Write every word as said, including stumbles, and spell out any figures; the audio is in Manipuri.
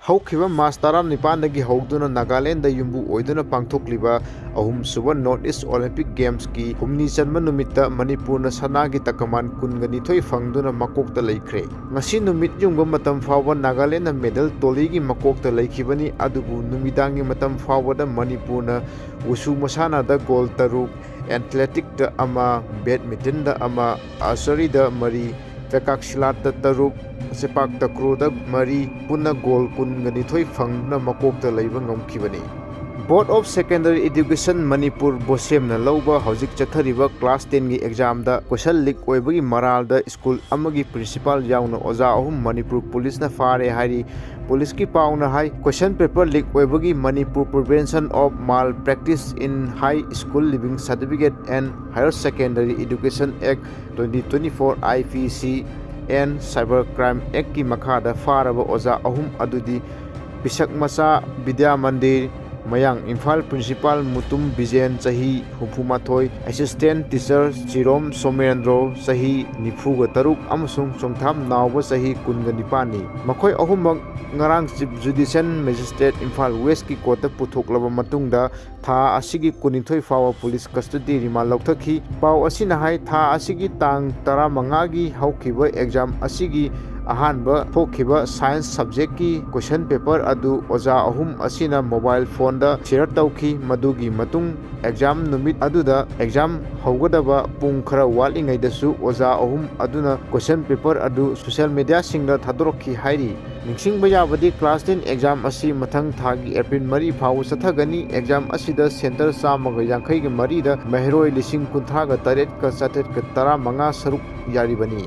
ꯍꯧꯈꯤꯕ ꯃꯥꯔꯆ ꯇꯔꯥꯅꯤꯄꯥꯟꯗꯒꯤ ꯍꯧꯗꯨꯅ ꯅꯥꯒꯥꯂꯦꯟꯗ ꯌꯨꯝꯕꯨ ꯑꯣꯏꯗꯨꯅ ꯄꯥꯡꯊꯣꯛꯂꯤꯕ ꯑꯍꯨꯝꯁꯨꯕ North East Olympic Gamesꯀꯤ ꯍꯨꯝꯅꯤ ꯆꯟꯕ ꯅꯨꯃꯤꯠꯇ ꯃꯅꯤꯄꯨꯔꯅ ꯁꯅꯥꯒꯤ ꯇꯀꯃꯥꯟ ꯀꯨꯟꯒ ꯅꯤꯊꯣꯏ ꯐꯪꯗꯨꯅ ꯃꯀꯣꯛꯇ ꯂꯩꯈ꯭ꯔꯦ꯫ ꯉꯁꯤ ꯅꯨꯃꯤꯠ ꯌꯨꯡꯕ ꯃꯇꯝ ꯐꯥꯎꯕ ꯅꯥꯒꯥꯂꯦꯟꯗ medal ꯇꯣꯂꯤꯒꯤ ꯃꯀꯣꯛꯇ ꯂꯩꯈꯤꯕꯅꯤ, ꯑꯗꯨꯕꯨ ꯅꯨꯃꯤꯗꯥꯡꯒꯤ ꯃꯇꯝ ꯐꯥꯎꯕꯗ ꯃꯅꯤꯄꯨꯔꯅ ꯋꯨꯁꯨ ꯃꯁꯥꯟꯅꯗ ꯒꯣꯜ ꯇꯔꯨꯛ, athleticsꯇ ꯑꯃ, badmintonꯗ ꯑꯃ, archeryꯗ ꯃꯔꯤ, ꯄꯦꯀꯥꯛ ꯁꯤꯂꯥꯠꯇ ꯇꯔꯨꯛ, ꯁꯦꯄꯥꯛ ꯇꯀ꯭ꯔꯣꯗ ꯃꯔꯤ, ꯄꯨꯟꯅ ꯒꯣꯜ ꯀꯨꯟꯒ ꯅꯤꯊꯣꯏ ꯐꯪꯗꯨꯅ ꯃꯀꯣꯛꯇ ꯂꯩꯕ ꯉꯝꯈꯤꯕꯅꯤ꯫ Board of Secondary Education Manipur, ꯕꯣꯁꯦꯝꯅ ꯂꯧꯕ ꯍꯧꯖꯤꯛ ꯆꯠꯊꯔꯤꯕ class tenꯒꯤ examꯗ question leak ꯑꯣꯏꯕꯒꯤ ꯃꯔꯥꯜꯗ ꯁ꯭ꯀꯨꯜ ꯑꯃꯒꯤ principal ꯌꯥꯎꯅ ꯑꯣꯖꯥ ꯑꯍꯨꯝ ꯃꯅꯤꯄꯨꯔ ꯄꯨꯂꯤꯁꯅ ꯐꯥꯔꯦ ꯍꯥꯏꯔꯤ꯫ ꯄꯨꯂꯤꯁꯀꯤ ꯄꯥꯎꯅ ꯍꯥꯏ, question paper leak ꯑꯣꯏꯕꯒꯤ Manipur Prevention of Malpractice in High School Leaving Certificate and Higher Secondary Education Act twenty twenty-four, I P C and Cyber Crime Actꯀꯤ ꯃꯈꯥꯗ ꯐꯥꯔꯕ ꯑꯣꯖꯥ ꯑꯍꯨꯝ ꯑꯗꯨꯗꯤ ꯄꯤꯁꯛ ꯃꯆꯥ ꯕꯤꯗ꯭ꯌꯥ ꯃꯟꯗꯤꯔ, ꯃꯌꯥꯡ ꯏꯝꯐꯥꯜ principal ꯃꯨꯇꯨꯝ ꯕꯤꯖꯦꯟ, ꯆꯍꯤ ꯍꯨꯝꯐꯨ ꯃꯥꯊꯣꯏ, assistant teacher ꯆꯤꯔꯣꯝ ꯁꯣꯃꯦꯟꯗ꯭ꯔꯣ, ꯆꯍꯤ ꯅꯤꯐꯨꯒ ꯇꯔꯨꯛ, ꯑꯃꯁꯨꯡ ꯆꯣꯡꯊꯥꯝ ꯅꯥꯎꯕ, ꯆꯍꯤ ꯀꯨꯟꯒ ꯅꯤꯄꯥꯟꯅꯤ꯫ ꯃꯈꯣꯏ ꯑꯍꯨꯝꯃꯛ ꯉꯔꯥꯡ Chief Judicial Magistrate ꯏꯝꯐꯥꯜ Westꯀꯤ courtꯇ ꯄꯨꯊꯣꯛꯂꯕ ꯃꯇꯨꯡꯗ ꯊꯥ ꯑꯁꯤꯒꯤ ꯀꯨꯟꯅꯤꯊꯣꯏ ꯐꯥꯎꯕ police custody remand ꯂꯧꯊꯈꯤ꯫ ꯄꯥꯎ ꯑꯁꯤꯅ ꯍꯥꯏ, ꯊꯥ ꯑꯁꯤꯒꯤ ꯇꯥꯡ ꯇꯔꯥꯃꯉꯥꯒꯤ ꯍꯧꯈꯤꯕ exam ꯑꯁꯤꯒꯤ ꯑꯍꯥꯟꯕ ꯊꯣꯛꯈꯤꯕ science subjectꯀꯤ question paper ꯑꯗꯨ ꯑꯣꯖꯥ ꯑꯍꯨꯝ ꯑꯁꯤꯅ mobile phoneꯗ share ꯇꯧꯈꯤ꯫ ꯃꯗꯨꯒꯤ ꯃꯇꯨꯡ exam ꯅꯨꯃꯤꯠ ꯑꯗꯨꯗ exam ꯍꯧꯒꯗꯕ ꯄꯨꯡ ꯈꯔ ꯋꯥꯠꯂꯤꯉꯩꯗꯁꯨ ꯑꯣꯖꯥ ꯑꯍꯨꯝ ꯑꯗꯨꯅ question paper ꯑꯗꯨ social mediaꯁꯤꯡꯗ ꯊꯥꯗꯣꯔꯛꯈꯤ ꯍꯥꯏꯔꯤ꯫ ꯅꯤꯡꯁꯤꯡꯕ ꯌꯥꯕꯗꯤ, class ten exam ꯑꯁꯤ ꯃꯊꯪ ꯊꯥꯒꯤ April ꯃꯔꯤ ꯐꯥꯎꯕ ꯆꯠꯊꯒꯅꯤ꯫ Exam ꯑꯁꯤꯗ centre ꯆꯥꯝꯃꯒ ꯌꯥꯡꯈꯩꯒ ꯃꯔꯤꯗ ꯃꯍꯩꯔꯣꯏ ꯂꯤꯁꯤꯡ ꯀꯨꯟꯊ꯭ꯔꯥꯒ ꯇꯔꯦꯠꯀ ꯆꯥꯇ꯭ꯔꯦꯠꯀ ꯇꯔꯥꯃꯉꯥ ꯁꯔꯨꯛ ꯌꯥꯔꯤꯕꯅꯤ꯫